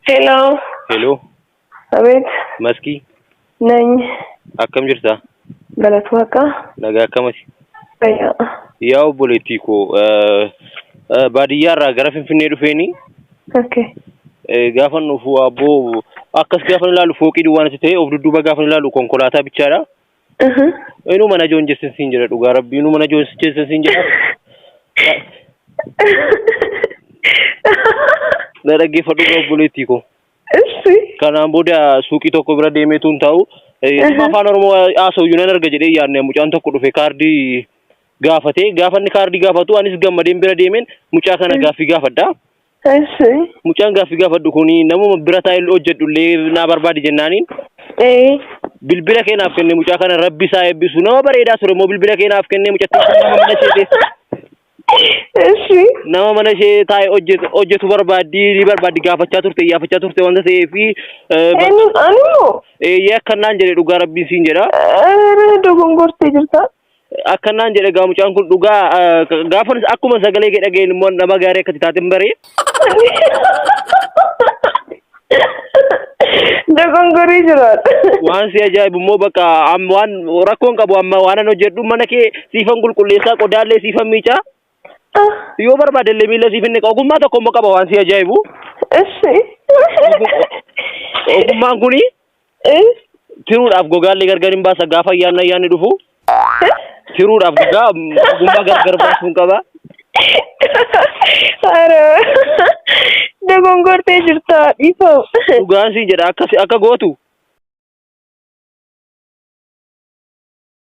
Hello. Hello, Abeet. Maskii, Nany. akkam jirta? Galata Waaqaa. Nagaa akkamati? Fayyaa. Yaa obboleettii koo, baadiyyaarraa gara Finfinnee dhufeeni Okay. Gaafan dhufu abboo akkas gaafan ilaalu fooqii duwwaan itti ta'e of dudduuba gaafan ilaalu konkolaataa bichaadha. Inuu mana joonjessin siin jedha, dhugaa rabbii, inuu mana joonjessin siin jedha. Na dhaggeeffadhu gaa obboleettii koo. Issi. Kanaan booda suuqii tokko bira deemeetu hin taa'u. Nama afaan Oromoo haasa'u iyyuu nan arga jedhee yaadne, mucaan tokko dhufe kaardii gaafate. Gaafa inni kaardii gaafatu anis gammadeen bira deemeen mucaa kana gaaffii gaafadha. Issi. Mucaan gaaffii gaafadhu kuni namuma bira taa'ee hojjedhu illee naa barbaadi jennaaniin bilbila kee naaf kenne. Mucaa kana rabbi isaa eebbisu, nama bareedaa ture immoo bilbila kee naaf kenne. Mucattiin kun nama mana ishee Issi. nama mana ishee taa'ee hojjetu barbaaddi ni barbaaddi, gaafachaa turte, iyyaafachaa turte wanta ta'eefi Eenyu, ani moo? Eeyyee, akkanaan jedhe, dhugaa rabbiin siin jedha. Dogongortee jirta. Akkanaan jedhe gaa mucaan kun, dhugaa gaafa akkuma sagalee kee dhageen immoo nama gaarii akkati taateen baree. Dogongorii jiraadha. Waan si ajaa'ibu immoo bakka waan rakkoon qabu, amma waan an hojjedhu mana kee siifan qulqulleessaa, qodaallee siifan miicaa, yoo barbaade illee miila siif inni ogummaa tokko immoo qaba, waan si ajaa'ibu. Issi. Ogummaan kuni tiruudhaaf gogaallee gargar hin baasa, gaafa ayyaanni dhufu tiruudhaaf gogaa ogummaa gargar baasuun qaba. Ara, dogongortee jirta, dhiifama. Dhugaan siin jedha, akkas akka gootu.